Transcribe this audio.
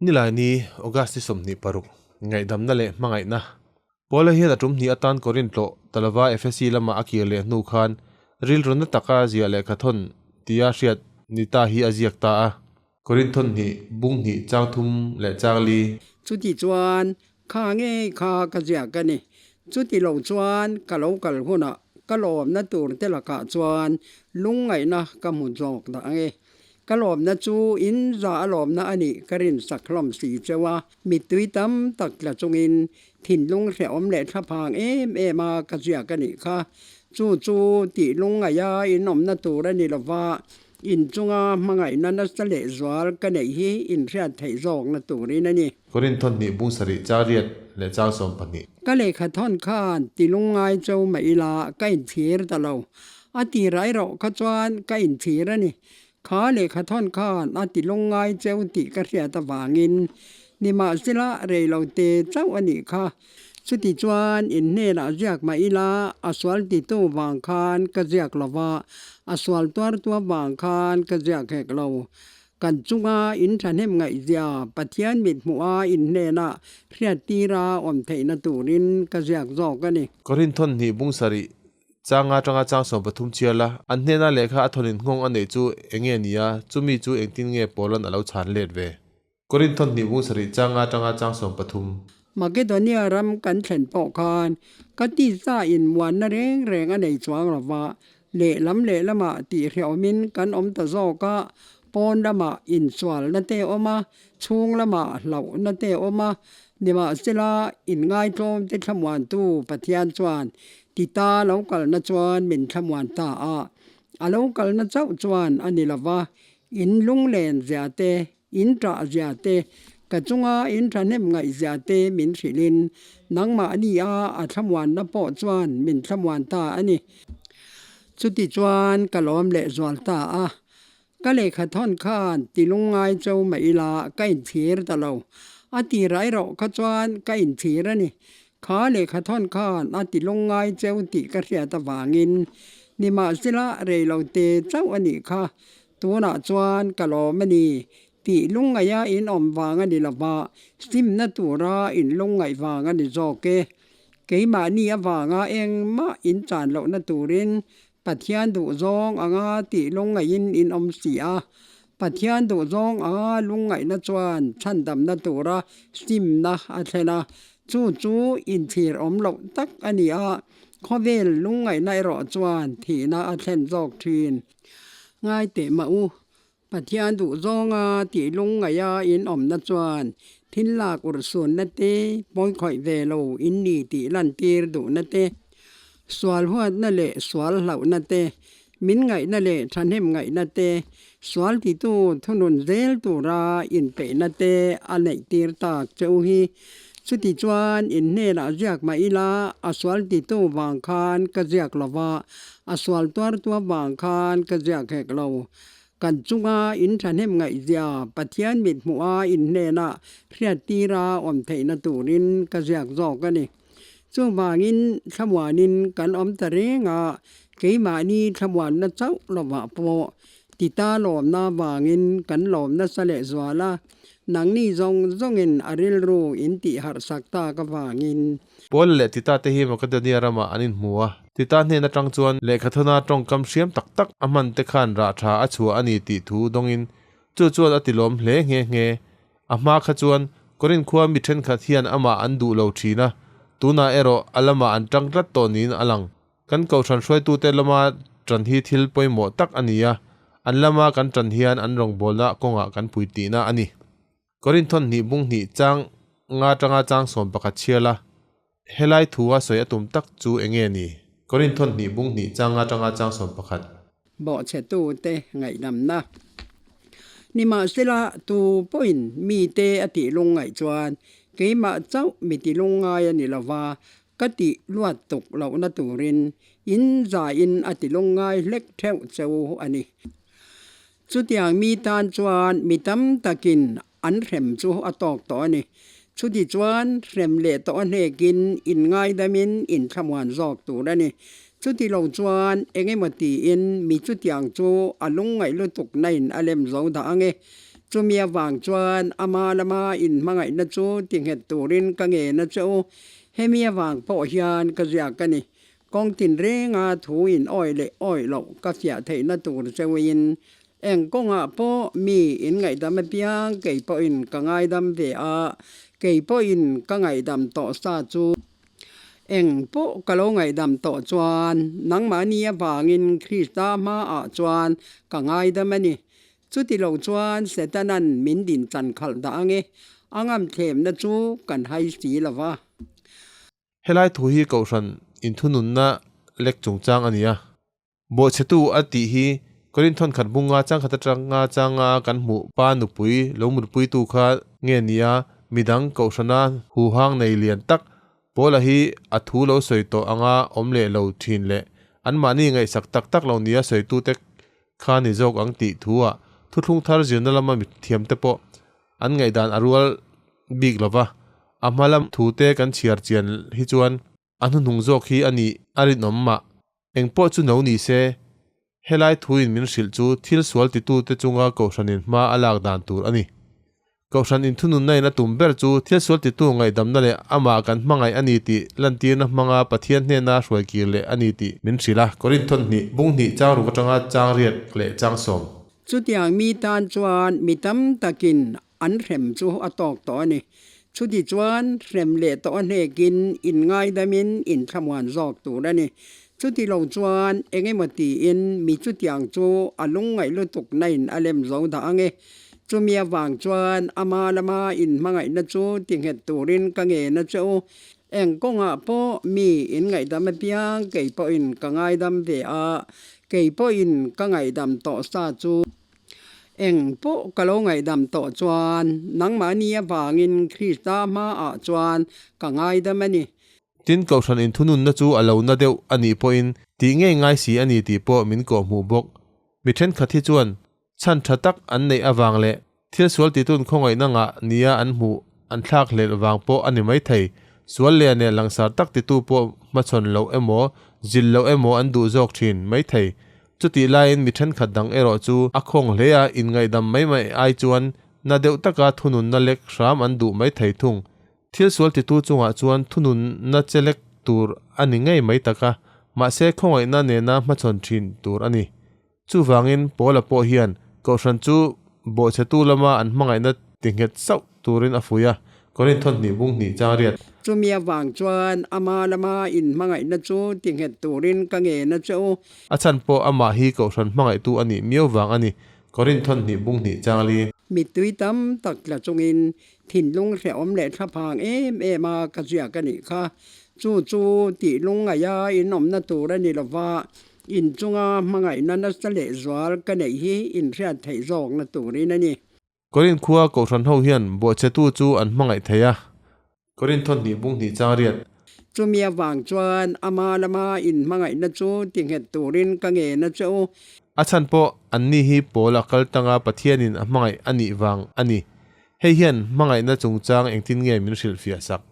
Nilaini, August ni 26, Ngaihdamna leh Hmangaihna. Paula hian a tum hnih atan Korinth tlawh ta lova Efesi lama a kir leh hnu khan rilru na taka ziah lehkha thawn tia hriat ni ta hi a ziak ta a. Korinth thawn hnih, bung hnih, chang thum leh chang li. Chuti chuan kha ngei kha ka ziak a ni. Chuti lo chuan ka lo kal hunah ka lawmna tur te lakah chuan lungngaihna ka hmu zawk dah ang e. Ka lawmna chu in za a lawmna a nih ka rinsak hlawm si cheu a, mittui tam tak tla chungin thinlung hrehawm leh thlaphang em em a ka ziak a nih kha. Chu chu tih lungngaih a inawmna tur a ni lova, inchunga hmangaihna nasa leh zual ka neih hi inhriat theih zawkna turin a ni. Korinth thawn hnih bung sarih chang riat leh chang 12. Ka lehkha thawn khan ti lungngai cho mah ila ka inchhir ta lo. A ti rai rawh kha chuan ka inchhir a ni. Kha lehkha thawn khan a ti lungngai cheu tih ka hriat avangin nimahsela rei lo te chauh a nih kha. Chuti chuan in hnenah ziak mah ila a sual titu vang khan ka ziak lo va, a sual tuartu avang khan ka ziak hek lo. Kan chunga in thahnem ngaihzia Pathian mithmuha in hnenah hriattira awm theihna turin ka ziak zawk a ni. Korinth thawn hnih bung sarih changa atanga chang 13 chial a, an hnena lehkha a thawn inhngawng a neih chu eng nge ni a, chumi chu engtin nge Paulan a lo chhan let ve? Korinth thawn hnih bung sarih changa atanga chang 13. Makedonia ram kan thlen pawh khan ka tisa in muanna reng reng a nei chuang lo va, Lehlam lehlamah tihhrehawmin kan awm ta zawk a, pawn lamah insualna te a awm a, chhung lamah hlauhna te a awm a, nimahsela inngaithlawm te thlamuantu Pathian chuan Tita lo kalna chuan min thlamuan ta a, a lo kalna chauh chuan a ni lova, in lunglen zia te, in ṭah zia te, ka chunga in ṭhahnem ngaih zia te min hrilhin nangmahni a a thlamuanna pawh chuan min thlamuan ta a ni. Chuti chuan ka lawm leh zual ta a, ka lehkha thawn khan ti lungngai cho mah ila ka inchhir ta lo. A ti rai rawh kha chuan ka inchhir a ni. Kha lehkha thawn khan a ti lungngai cheu tih ka hriat avangin nimahsela rei lo te chauh a nih kha. Tunah chuan ka lawm a ni tih lungngaih a inawm vang a ni lova, simna tura inlungngaih vang a ni zawk e. Keimahni avanga engmah inchan lohna turin Pathian duhzawng anga tih lungngaihin inawm si a. Pathian duhzawng anga lungngaihna chuan chhandamna tura simna a thlen a, chu chu inchhir awm loh tak a ni a, khawvel lungngaihna erawh chuan thihna a thlen zawk thin. Ngai teh mah u, Pathian duh zawnga tih lungngaih a in awmna chuan thil lak urhsunna te, pawikhawih ve lo in ni tih lantir duhna te, sual huatna leh sual hlauhna te, min ngaihna leh thahnem ngaihna te, sual titu thunun zel tura inpeihna te a neihtir tak che u hi. Chuti chuan in hnenah ziak mah ila a sual titu vang khan ka ziak lo va, A sual tuartu avang khan ka ziak hek lo. Kan chunga in thahnem ngaihzia Pathian mithmuha in hnenah hriattira awm theihna turin ka ziak zawk a ni. Chuvangin thlamuanin kan awm ta reng a, keimahni thlamuanna chauh lovah pawh tita lawmna avangin kan lawm nasa lehzual a, nangni zawng zawngin a rilru in tih harhsak tak avangin. Paul leh Tita te hi Makedonia ramah an inhmu a. Tita hnen atang chuan lehkhathawna tawngkam hriam tak tak a hman te khan rah tha a chhuah a ni tih thu dawngin chu chuan a tilawm hle nghe nghe. A hma kha chuan Korinth khua mi thenkhat hian amah an duh lo thin a, tunah erawh a lamah an tang tlat tawh niin a lang. Kan kohhran hruaitute lama tan hi thil pawimawh tak a ni a, an lama kan tan hian an rawngbawlna kawngah kan pui tihna a ni. Korinth thawn hnih bung hnih chang nga tanga chang 11 chhial a, helai thu a sawi a tum tak chu eng nge ni? Korinth thawn hnih bung hnih chang nga tanga chang 11. Bawhchhetute ngaihdamna. Nimahsela, tu pawhin mite a tih lungngaih chuan keimah chauh mi ti lungngai a ni lova, ka tih luat tuk lohna turin in zaiin a ti lungngai hlek theuh cheu a ni. Chutiang mi tan chuan mi tam takin an hrem chu a tawk tawh a ni. Chuti chuan hrem leh tawh a hnekin inngaidamin inthlamuan zawk tur a ni. Chuti lo chuan eng emaw tiin mi chutiang chu a lungngaih lutuk nain a lem zo dah ang e. Chumi avang chuan ama lama inhmangaihna chu tinghet turin ka ngen a che u. Hemi avang pawh hian ka ziak a ni. Kawng tinrenga thu in awih leh awih loh ka fiah theihna tur cheuin eng kawngah pawh mi in ngaihdam apiang kei pawhin ka ngaidam ve a, kei pawhin ka ngaihdam tawh sa chu eng pawh ka lo ngaihdam tawh chuan nangmahni avangin Krista hmaah chuan ka ngaidam a ni. Chuti lo chuan Setanan min din chan khalh dah ange, a ngamthlemna chu kan hai si lo va. Helai thu hi Kohhran inthununna lek chungchang a ni a. Bawhchhetu a tih hi Korinthon khat bunga changkhat atanga changa kan hmuh pa nupui lo mutpuitu kha nge ni a, midang Kohhrana huhang nei lian tak Paula hi a thu lo sawi tawh anga awm leh lo thin leh anmahni ngaihsak tak tak lo nia sawitute kha ni zawk ang tih thu-ah thuthlung thar zirna lama mithiamte pawh an ngaihdan a rual bik lo va, a hma lam thute kan chhiar chian hi chuan a hnuhnung zawk hi a nih a rinawm mah. Engpawh chu no ni se, helai thuin min hrilh chu thil sual titute chunga Kohhranin hma a lak dan tur a ni. Kohhran inthununna in a tum ber chu thil sual titu ngaihdamna leh amah kan hmangaih a ni tih lantirna hmanga Pathian hnena hruai kir leh a ni tih min hrilh a. Korinthon hnih, bung hnih chang ruk atanga chang riat leh chang sawm. Chutiang mi tan chuan mi tam takin an hrem chu a tawk tawh a ni. Chuti chuan hrem leh tawh a hnekin inngaidamin inthlamuan zawk tur a ni. Chuti lo chuan eng emaw tiin mi chutiang chu a lungngaih lutuk nain a lem zo dah ang e. Chumi avang chuan ama lama inhmangaihna chu tinghet turin ka ngen a che u. Eng kawngah pawh mi inngaihdam apiang kei pawhin ka ngaidam ve a, kei pawhin ka ngaihdam tawh sa chu eng pawh ka lo ngaihdam tawh chuan nangmahni avangin Krista hmaah chuan ka ngaidam a ni. Tin, Kohhran inthununna chu a lo na deuh a nih pawhin tih ngei ngai si a ni tih pawh min kawhhmuh bawk. Mi thenkhat hi chuan Chhan tha tak an neih avang leh thil sual titun khawngaihna ngah nia an hmuh an thlak hlelh vang pawh a ni maithei. Sual leh neh langsar tak titu pawh hmachhawn loh emaw, zil loh emaw an duh zawk thin maithei. Chutih laiin mi thenkhat dang erawh chu a khawng hle a, inngaihdam mai mai ai chuan na deuh taka thununna lek hram an duh maithei thung. Thil sual titu chungah chuan thununna che lek tur a ni ngei mai tak a, mahse khawngaihna nena hmachhawn thin tur a ni. Chuvangin Paula pawh hian Kohhran chu bawhchhetu lama an hmangaihna ti nghet sauh turin a fuih a, Korinthon hnih bung hnih chang riat. Chumi avang chuan ama lama inhmangaihna chu ti nghet turin ka ngen a che u. A chhan pawh amah hi Kohhran hmangaihtu a nih miau vang a ni, Korinthon hnih bung hnih chang li. Mittui tam tak tla chungin thinlung hrehawm leh thlaphang em em a ka ziak a nih kha. Chu chu tih lungngaia inawmna tur a ni lova, Inchunga hmangaihna nasa leh zual ka neih hi inhriat theih zawkna turin a ni. Korin khua Kohhran ho hian bawhchhetu chu an hmangaih thei a. Korin thawn hnih bung hnih chang riat. Chumi avang chuan ama lama inhmangaihna chu tinghet turin ka ngen a che u. A chhan pawh anni hi pawl a kal tanga Pathianin a hmangaih a nih vang a ni. Hei hian hmangaihna chungchang engtin nge min hrilhfiah sak?